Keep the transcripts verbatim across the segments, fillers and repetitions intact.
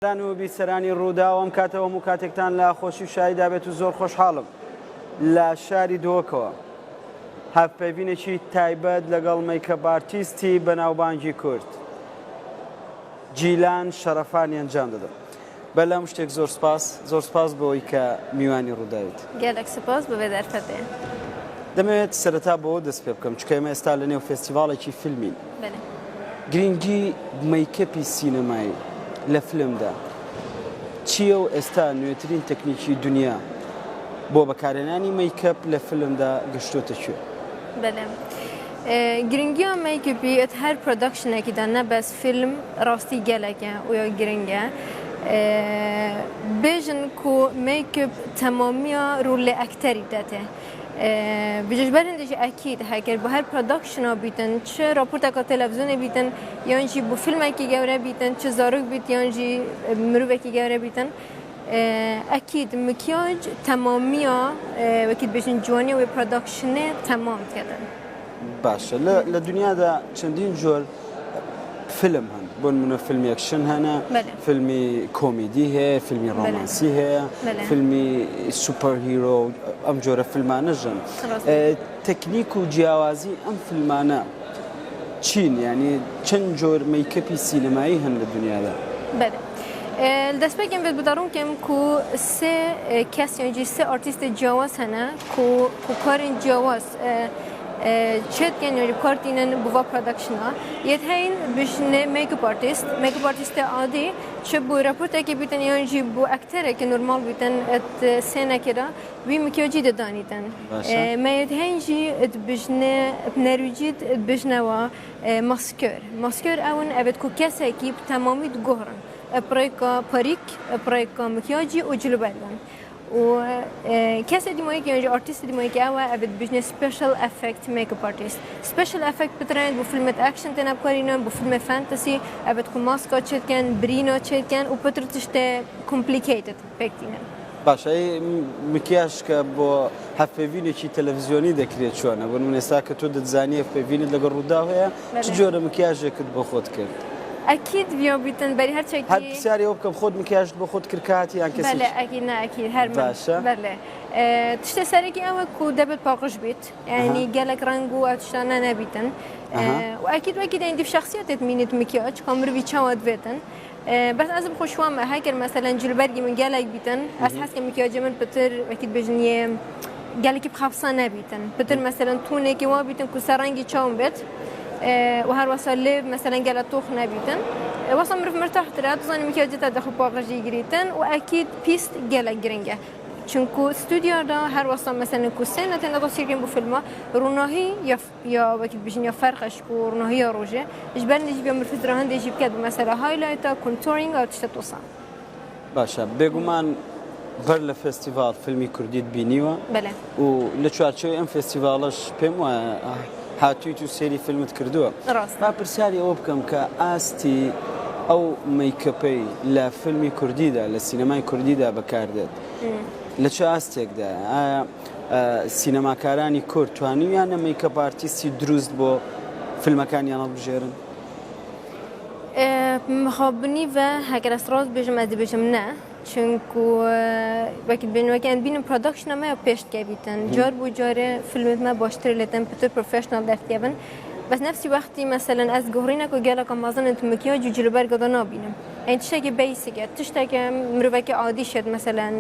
سەران و بیسەرانی ڕووداو، ئەم کاتە و هەموو کاتێکتان لە خۆشی و شاییدا بێت و زۆر خۆشحاڵم لە شاری دهۆکەوە هەڤپەیڤینێکی تایبەت لەگەڵ مەیکەپ ئارتیستی بەناوبانگی کورد جیلان شەرەفانی ئەنجام دەدەم. بەلام شتێک زۆر سپاس، زۆر سپاس بۆی کە میوانی ڕووداویت. گەلێک سپاس بۆ بێ دەرفەتێ. دەمەوێت سەرەتا بۆ دەست پێ بکەم، چکە ئێمە ئێستا لە نێو فێستیڤاڵێکی فیلمین. بەێ. گرنگی مەیکەپی سینەمایی لە فیلمدا چییە و ئێستا نوێترین تەکنیکی دنیا بۆ بەکارهێنانی مەیکەپ لە فیلمدا گەشتۆتە کوێ؟ بەێ. گرنگیە مەیکەپی ئەت هەر پرۆداکشنێکیدا نەبەس فیلم ڕاستی گەلەکە و یا گرنگە. بێژن کو مەیکەپ تەمامیە ڕوولێ ئەکتەری دەتێ. بجش بەرندێکی ئەکید هەکرد بۆ هەر پرۆداکشنا بیتن، چ راپۆرتەکە تەلەڤزیۆنێ بیتن، یان جی بۆ فیلمێکی گەورە بیتن، چ زارۆک بیت، یان جی مرۆڤێکی گەورە بیتن. ئەکید مکیاج تەمامیە، وەکی بێژن جوانی و پرۆداکشنێ تەمام کردن. باشە، لە، لە دنیادا چەندین جۆر فیلم هەن. بۆ نمونە فیلمی ئەکشن هەنە، بەێ. فیلمی کۆمیدی هەیە، فیلمی بەێ. ڕۆمانسی هەیە، بەێ. فیلمی سوپەر هیرۆ، ئەم جۆرە فیلمانە ژن. ڕاست. تەکنیک و جیاوازی ئەم فیلمانە چین؟ یعنی چەند جۆر مەیکەپی سینەمایی هەن لە دنیادا؟ بەێ. دەستپێکێن بێت بدەڕوون کەم کو سێ کەس یان جی سێ ئارتیستێ جیاواز هەنە کو، کو کارێن جیاواز چێت کەن یان جی کار دینن بووا پرۆداکشنا. یەت هەین بژنێ مەیکەپ ئارتیست، مەیکەپ ئارتیستێ عادی چ بۆ راپۆرتێکی بیتن یان جی بۆ ئەکتەرێکی نورمال بیتن ئەت سێنەکێدا وی مکیاجی دەدانیتن. باشە. مەیەت هەین جی بژنێ نەرویجیت بژنەوە ماسکۆر. ماسکۆر ئەون ئەبێت کو کەسێکی تەمامی دگۆڕن. پڕێکا پەریک، پڕێکا مکیاجی و جلوبەرگان. و کەسێ دیمایەکی یان جی ئارتیست دیمایەکی ئەوە ئەبێت بژنێ special effect makeup artist. Special effect بترێنێت بۆ فیلمێت ئەکشن تێنە بکارینن، بۆ فیلمێ فانتەسی ئەبێت کو ماسکا چێت کەن، برینە چێت کەن و پتر تشتێ complicated پێک دینن. باشە، ئەی مکیاژ کە بۆ هەڤپەیڤینێکی تەلەڤزیۆنی دەکرێت چۆنە؟ بۆ نمونە ئێستا کە تۆ دەتزانی هەڤپەیڤینت لەگەڵ ڕووداو هەیە، چ بەێ. جۆرە مکیاژێکت بۆ خۆت کرد؟ ئەکید ویا بیتن بەری هەر چەکی. هەر پرسیاری ئەو بکەم، خۆت مکیاژت بۆ خۆت کرد کاتی یان کەسێکی؟ بەێ، ئەکید نە، ئەکید هەر من. باشە. بەێ. تشتە سەرەکی ئەوە کو دەبێت پاقش بیت، یعنی ئەها. گەلێک ڕەنگ و ئەتشتانە نەبیتن. ئەها. و ئەکید وەکی دەین دیف شخصیەتێت مینیت مکیاج، کامروی چاوە دبێتن. بەس ئەزم خۆشوامە هەکر مەسەلەن جلبەرگی من گەلێک بیتن، ئەس حەز کەم مکیاجێ من پتر وەکیت بژن یێ گەلێکی بخەفسا نەبیتن. پتر مەسەلەن تونێکی وا بیتن کو سەر ڕەنگی چاوم بێت و هەر وەسا لێ مەسەلەن گەلە تۆخ نەبیتن. وەسا مرف مرتاح ترە، دزانی مکیاجێ تا دەخو پاقژی گریتن و ئەکید پیست گەلە گرنگە. چونکو ستودیادا هەر وەسا مەسەلەن کو سێنە تێنە دەسیرگەن بۆ فیلما ڕووناهی یا یا وەکی بژین یا فەرقەش کو ڕووناهی یا ڕۆژێ. ژ بەرندێکی بێ مرفت رەهەندێکی بکەت بە مەسەلە هایلایتا، کونتۆرینگ و تشتە تۆسان. باشە، بێگومان بەر لە فێستیڤاڵ فیلمی کوردیت بینیوە. بەێ. و لە چوارچێوەی ئەم فێستیڤاڵەش پێم وایە هاتوویت و سێری فیلمت کردووە. ڕاستە. با پرسیاری ئەوە بکەم کە ئاستی ئەو مەیکەپەی لە فیلمی کوردیدا، لە سینەمای کوردیدا بەکاردێت، لە چه ئاستێکدایە؟ ئایا سینەماکارانی کورد توانیویانە مەیکەپ ئارتیستی دروست بۆ فیلمەکانیان هەڵبژێرن؟ Mixabinî ve heger ez rast bêjim, ez dibêjim ne. Çinku wekî bên wekî em bînin production me ya pêşt kevîtin. Car bo carê filmê me baştir lêtin, pitir professional derdikevin. Bes nefsî wextî meselen ez guhrîneko geleka mezin in tu mikyaj û cilûberga de nabînim. Ên tiştekî basic e, tişteke mirovekî adî şêt meselen,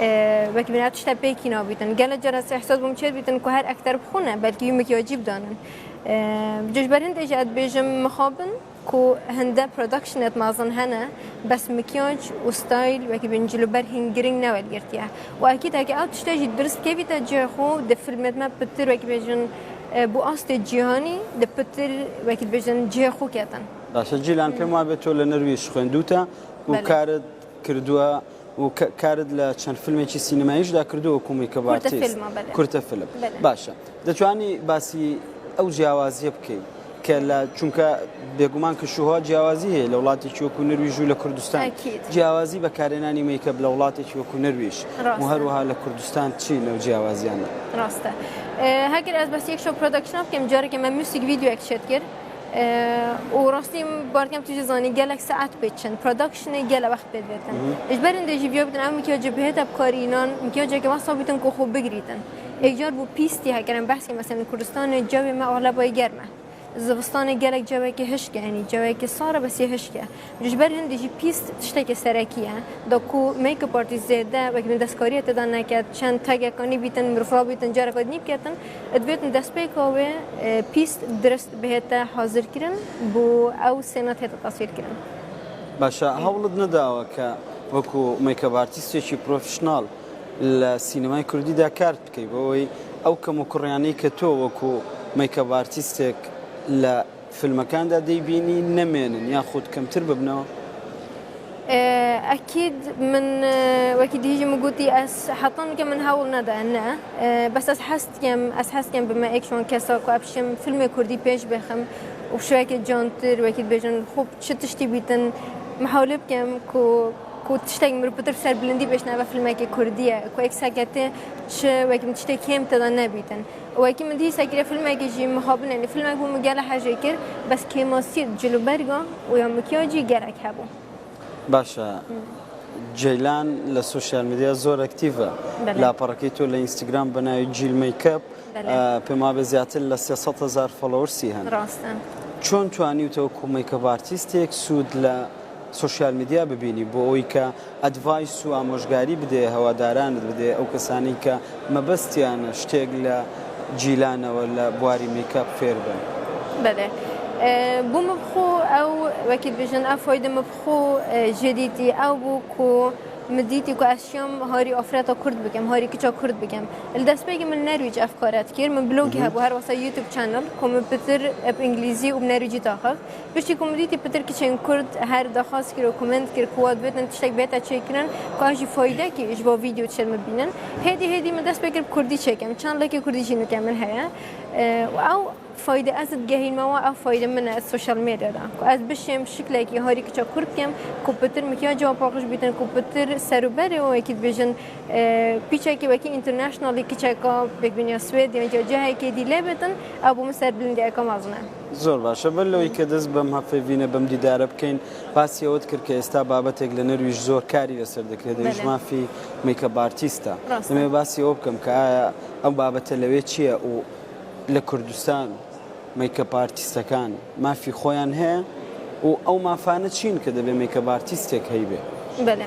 e, wekî bîne tişte pêkî nabîtin. Gelek cara ez ehsas bûm çêt bîtin ku her ekter bi xwe ne, belkî wî mikyajî bidanin. E, ji ber hindê jî ez dibêjim mixabin ku hinde production et mezin hene, bes mikyaj û style wekî bîn cilûber hîn giring ne welgirtiye. Û ekîd heke ew tişte jî dirist kevîte cihê xwe, di filmêt me pitir wekî bêjin, e, bo astê cîhanî di pitir wekî dibêjin cihê xwe ketin. Baş e, Cîlan, pêm wabe to li Nirwîj xwendûte û karit kirduwe û ka-, karit li çend filmekî sînemayî jî da kirduwe wekû makeup artist. Kurte filma, belê. Kurte film. Belê. Baş e. Detwanî basî ew ciyawaziyê bikey ke li, çunke bêguman ke şuha ciyawazî heye li welatêkî wekû Nirwîj û li Kurdistan. Ekîd. Ciyawazî bekarênanî makeup li welatêkî wekû Nirwîj û her wiha li Kurdistan çi ne ew ciyawaziyan? Rast e. E, heger ez basî yek şo production bikim, careke me music videoyek çêt kir. Ee, û rastî barkem tu jî zanî gelek saet pê çin, productionê gelek wext pê dibêtin. Ji ber hindê jî viya bitin ev mikyacê bihête bi karînan, mikyaceke wesa bitin ku xwe bigirîtin. Êkcar bû pîstî heger em behs kirin, mesela li Kurdistanê cewê me axleba germ e. Zivistanê gelek cewekê hişk e, yanî cewekê sar e, bes yê hişk e. Ji ber hindê jî pîst tiştekê serekî ye. Da ku make-up artist zêde wekî min destkariyê tê de neket, çend tagekanî bîtin, mirov rabîtin, careka din nî biketin, divêtin destpêka wê, e, pîst dirist bihête hazirkirin, bo ew sêna tête taswîrkirin. Baş e, hewlit nedawe ke wekû make-up artistêkî profesyonel li sînemayê kurdî de kar bikey, bo wê ew kemûkurîyanî ke tu wekû make-up artistêk li filmekan de dê bînî nemênin, yaxud kemtir bibinê? Ee, ekîd min, e, wekî dihî jî min gotî, ez heta nûke min hewl nede, ne. Ee, bes ez hez dikem, ez hez dikem bime êk ji wan kesa ku ez bişim filmê kurdî pêş bixim û şevekê cantir, wekî dibêjin, xwe çi tiştî bîtin, min hewlê bikem ku, ku tiştek mirov pitir ser bilindî bêjin, ev filmekê kurdî ye, ku êk seketê çi, wekî min tiştê kêm tê de nebîtin. Wekî min dîsa kire filmekê jî mixabin, yanî filmek bû min gelek hejê kir, bes kêmasî cilûberga û ya mikyacî gelek hebû. Baş e. Ceylan li sosyal medya zor aktîf e. Belê. Laperekî tu li Instagram bi navê Cîl Makeup, Belê. e, pê ma be zêdetir li sê sed hezar followersî hene. Rast e. Çon twanî tu wekû make-up artistêk sûd li sosyal medya bibînî, bo ewî ke advice û amojgarî bidê, hewadaran bidê, ew kesanî ke mebestiyan ştêk li Cîlanewe li bwarî make-up fêr bin? Belê. E, bo min bi xwe ew, wekî dibêjin, ev fayde min bi xwe, e, jê dîtî, ew bû ku min dîtî ku ez şiyam harî afreta kurd bikim, harî kiça kurd bikim. Li destpêkê min Nerwîc ev kare dikir. Min blogî Hı hı. hebû, her wesa YouTube channel, ku min pitir bi îngilîzî û bi nerwîcî daxist. Piştî ku min dîtî pitir kiçên kurd her daxwaz kir û komend kir ku wa divêtin tiştek bête çêkirin, ku ev jî faydekî ji bo vîdeo çêl min bînin. Hêdî hêdî min dest pê kir bi kurdî çêkim. Çend lekê kurdî jî nûke min heye. E, û ew fayde ez digehînme wa, ev fayde min e sosyal medyada. Ku ez bişêm şiklekî harî kiça kurd bikim, ku pitir mikyaca paqij bîtin, ku pitir serûberê wekî dibêjin, e, pîçekî wekî internationalî kiçeka pêkbîniya Swêd yan cihekê dî lê bêtin, ew bo min serbilindiyeke mezin e. Zor baş e. Belê wî ke dest bim hevpeyvîne bim dîdare bikeyn. Basî ew dikir ke êsta babetek li Nerwîj zor karî lêser dikire. Dê Belê. ji mafî make-up artîst e. Rast e. Demê basî ew bikim ke aya ew babete li wê çi ye û li Kurdistan make-up artîstekan mafî xwe yan heye û ew mafane çi in ke divê make-up artîstek heybe? Belê.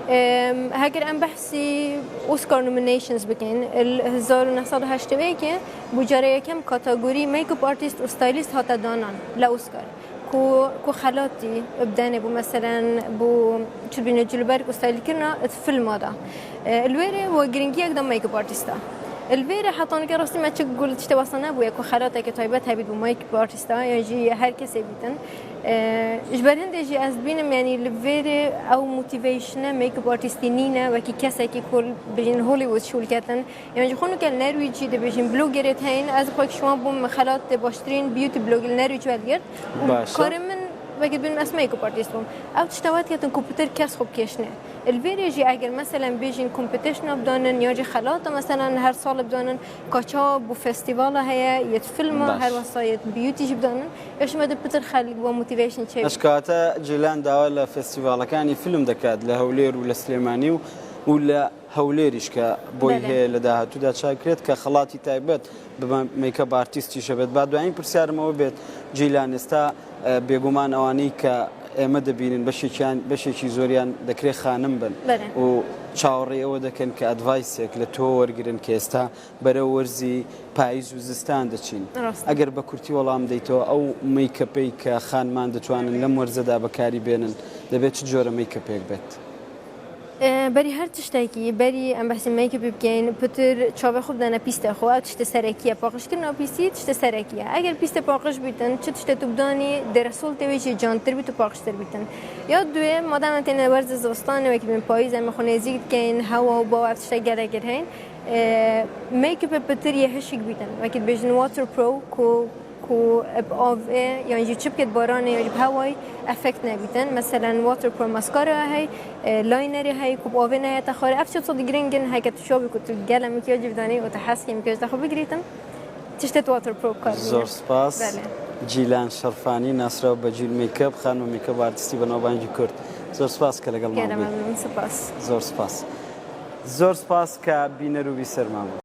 Em, heger em behsî Oscar nominations bikin, li hezar û neh sed û heştê û yekê bû cara yekem kategorî make-up artist û stylist hate danan li Oscar. Ku, ku xelatî bidenê bû, meselen, bû çi bîne cilûberg û stylkirina di filma de. E, li wê rê we giringiyek da make-up artista. Li vê rê heta nûke rastî me çi gul tiştê wesa nebûye ku xelateke taybet hebît bo make-up artista, yan jî her kesê bîtin. E, ji ber hindê jî ez dibînim, yanî li vê rê ew motivatione make-up artistî nîne, wekî kesekî ku bêjin Hollywood şûl ketin. Yan jî xwe nûke li Nerwîcî dibêjin blogerêt heyîn, ez xwe ji wan bûm xelat baştirîn beauty blogî li Nerwîc wergirt. Û Baş e. karê min wekî dibînim ez make-up artist bûm. Ew tişta we diketin ku pitir kes xwe bikêşne. Li vê rê jî eger meselen bêjin competition bidanin, ya jî xelata meselen her sal bidanin, ka çawa bû festîvala heye, yê filma, Baş. her wesa yê beauty jî bidanin, ya jî me de pitir xelk bo motivation çê. Eşkate Cîlan dawa li festîvalekanî film diket, li Hewlêr û li Silêmanî û, û li Hewlêrîş ke boy Belê. heye li dahatû de çakrêt ke xelatî taybet bi me-, make-up artistî şebet. Ba duyayîn pirsyarê me wê bêt, Cîlan, êsta, e, bêguman ewanî ke ême dibînin, beşêkiyan, beşêkî zoriyan dekrê xanim bin Belê. û çawarî ewe dekin ke advice-ek li to wergirin ke êsta berew werzî payîz û zistan diçîn. Rast. Eger be kurtî welam deytê, ew make-upê ke xaniman ditwanin lem werze de bekarî bênin, debê çi cure make-upêk bêt? E, berî her tiştekî, berî em behsî make-upî bikeyn, pitir çavê xwe bidene pîstê xwe, ew tiştê serekî ye. Paqijkirina pîstî tiştê serekî ye. Eger pîstê paqij bîtin, çi tiştê tu bidanî, derhol tê wê jî cantir bît û paqijtir bîtin. Ya duyê, madem em têne werzê zivistanê, wekî bin payîz, em ê xwe nêzîk dikeyn, hewa û bawa ev tiştek gelek kir heyn. E, make-upê pitir yê hişik bîtin. Wekî dibêjin waterproof, ku, ku bi avê, yan jî çi bikêt baranê, yan jî bi hewayî efekt nebîtin. Meselen, waterproof mascara hey, e, linerê hey, ku bi avê nehête xwarê. Ev çi sod giring in, heke tu şabî ku tu gele mikyajî bidanî û tu hez kê mikyaj te xwe bigirîtin. Tiştê tu waterproof kar bîne. Zor spas. Belê. Cîlan Şerfanî, nasra bi Cîl Makeup, xanima makeup artîstî bi navbangî Kurd. Zor spas ke legelma bû. Geldim, spas. Zor spas. Zor spas ke bîner û bîserma bû.